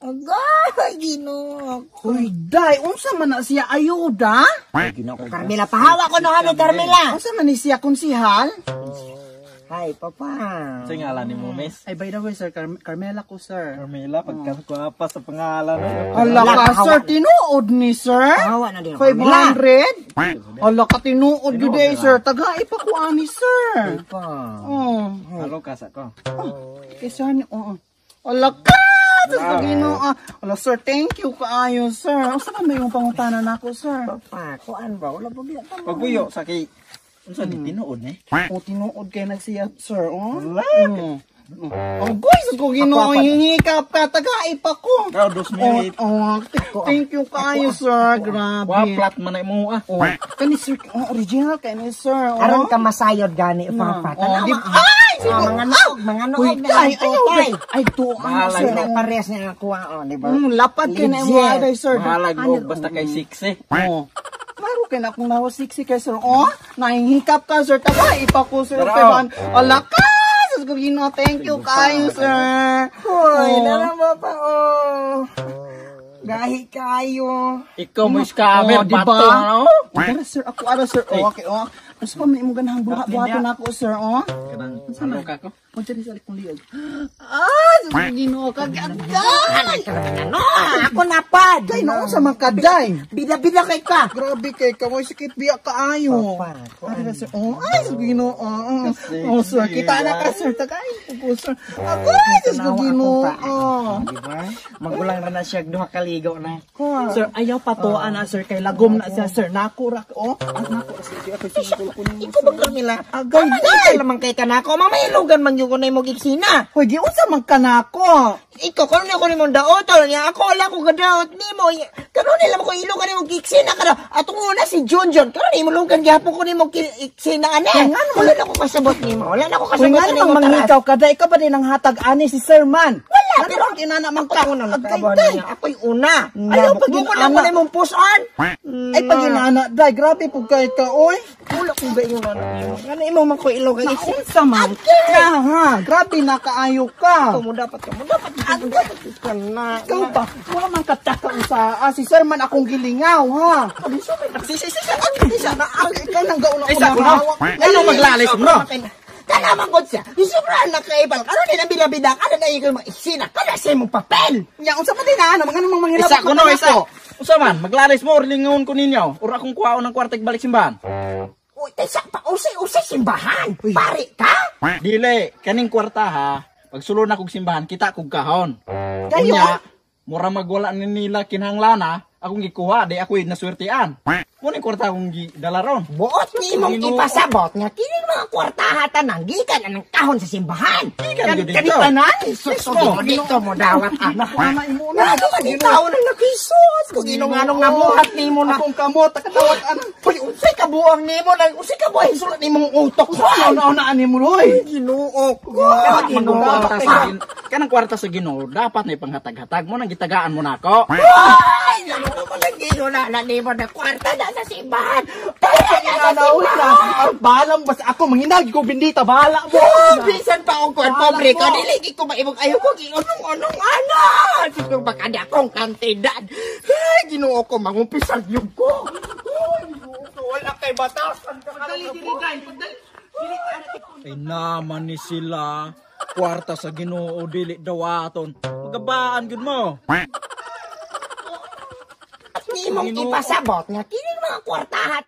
Agay, Ginoo. Uy, day, unsa man na siya ayuda? Ginoo ko, Carmela. Pahawa ko no, ano, Carmela. Unsa man ni siya konsihal? Hi, Papa. Sa ngalan ni mo, miss? Ay, by the way, sir, Carmela ko, sir. Carmela, pagkakapa sa pangalan. Hala ka, sir, tinuod ni sir. Pahawa na din ako, Carmela. 500? Hala ka, tinuod yun eh, sir. Tagay pa ko ani, sir. Pa. Oh. Halo ka sa ko. Kay sir, oo. Hala ka! Sa Ginoo. Hala, sir, thank you kaayo, sir. Unsa man may imong pangutana nako, sir? Papa, kuan ba? Wala pa biya ka. Pagpuyo sa kay unsa ni tinuod eh? O, tinuod kay nagsiya, sir. Oh. Oh, boy, sa ko Ginoo, hihikap ka, tagay pa ko. Ikaw, dos minute. Oh, thank you kaayo, sir. Grabe. Wa flat man na imo ah. Oh, kani sir, oh, original kay ni sir. Oh. Aron ka masayod gani, Papa. Oh, Tanawa. ay, Ah, mga noog, mga Uy, noog na day, lang ayaw, po, day. Ay, tuan, Bahala sir. Sila parehas niya ako, oh, di ba? Lapad kay na imo Legit. ay, sir. Mahalag mo basta kay 6 eh. Oh. Klaro kay na kung nawa 60 kay sir. Oh, nahihikap ka, sir. Tagay pa ko, sir. Pero, Kay man, ala ka! Sus ko Ginoo, thank you kayo, sir. Hoy, Oh. nara mo pa, oh. Gahi kayo. Ikaw mo scammer Oh, di ba? bato na oh. Dara, sir, ako ara, sir. Oh, okay, oh. Unsa pa man imong ganahang buhat-buhaton nako, sir, oh? Kanang halo ka ko. O, dyan sa alikong liog. Ah, sus ko Ginoo, kagagay! Ano? Ako napad. Day, noon sa mga kaday. Bida-bida kay ka. Grabe kay ka, mo sikit biya kaayo. Papa, Ara, sir. Oh, ay, sus ko Ginoo. Oh, oh. Oh, sir, kita na ka, sir. Tagay ko, sir. Ako, ay, sus ko Ginoo. Oh. Di ba? Magulang ra na siya duha kaligo na. Sir, ayaw patuan na, sir, kay lagom na siya, sir. Nako ra oh. Ah, nako ra, sir. Ako singkol ko nimo. Ikaw ba, Carmela? Agay, Ay, lamang kay kanako. Mamayilugan man yung kunay mo giksina. Hoy, giunsa man kanako. Ikaw, karon niya ko nimong daoton. Niya ako, wala ko gadaot nimo. Karon nila mo ko ilugan nimo giksina kada. Atong una si Junjun. Karon imo lugan gihapon ko nimo giksina ane. Wala na ko kasabot nimo. Wala na ko Hoy, kasabot nga nimo. namang manghikaw ka, dahil ka ba din ang hatag ani si Sir Man? Wala, Ano pero bang inana man ka? Ako una Agay, nakabaw day. niya. Ako'y una. Ayaw, pag Buko na inana. ko nimong puson. Ay, pag inana, day, grabe po kay ka, oy. Wala kong gayon na nimo. Ano imo man ko ilugan Naunsa man ka, ha? Grabe na kaayo ka. Ikaw mo dapat ka mo dapat ka mo dapat ka na. Ikaw pa, wala man kataka usa. Ah, si Sir Man akong gilingaw, ha? Ikaw nang gauna Ay, sa ko no. Ano maglalis mo no? Kana man gud siya. Sobra na kaibal. Karon ni nabida-bida kada na ikaw mga isina. Kada sa imong papel. Nya, unsa pa din na, ano, mga namang manghilabot Isa ko no, man isa. ako. Unsa man maglalis mo or lingon ko ninyo or akong kuhaon ng kwarta balik simbahan. Uy, taysa pa usay-usay simbahan. Pare ka? Dili kaning kwarta ha. Pagsulod na kog simbahan kita kog kahon. Kayo? Unya, mura magwala ni nila kinahanglan akong gikuha di ako'y naswertian. Mo ning kwarta akong gidala ron. Buot ni imong Ginoo. ipasabot nga kining mga kwartaha tanan gikan anang kahon sa simbahan. Gikan gyud Kani dito. tanan? Sus, dito mo dawat ana. Ana imo na. Ano man itaw nang nakisos kung ginong anong nabuhat nimo na. Akong kamot, takatawag ana. Uy, unsay kabuang nimo nang unsay kabuang sulat nimong utok. Ano na ani mo, oy? Ginoo ko. Kanang Ginoo kwarta ko. sa kanang kwarta sa Ginoo dapat na ipanghatag-hatag mo nang gitagaan mo nako. Ay, ginoo mo lang ginoo na na nimo na kwarta na sa simbahan. Pera na sa Ana, uy, simbahan. na. Bahala mo basta ako manghinagi ko bindita, bahala mo. Oh, bisan pa akong kwan, pobre ka. Dili ko maibog ayaw ko giunong-unong ana. Siguro baka di akong kantidad. Ay, Ginoo ko mangumpisal yung ko. Ay, Ginoo ko, wala kay batasan ka. Ay naman ni sila kwarta sa Ginoo dili dawaton. Magabaan gud mo. At nimong ipasabot nga kining mga kwartaha.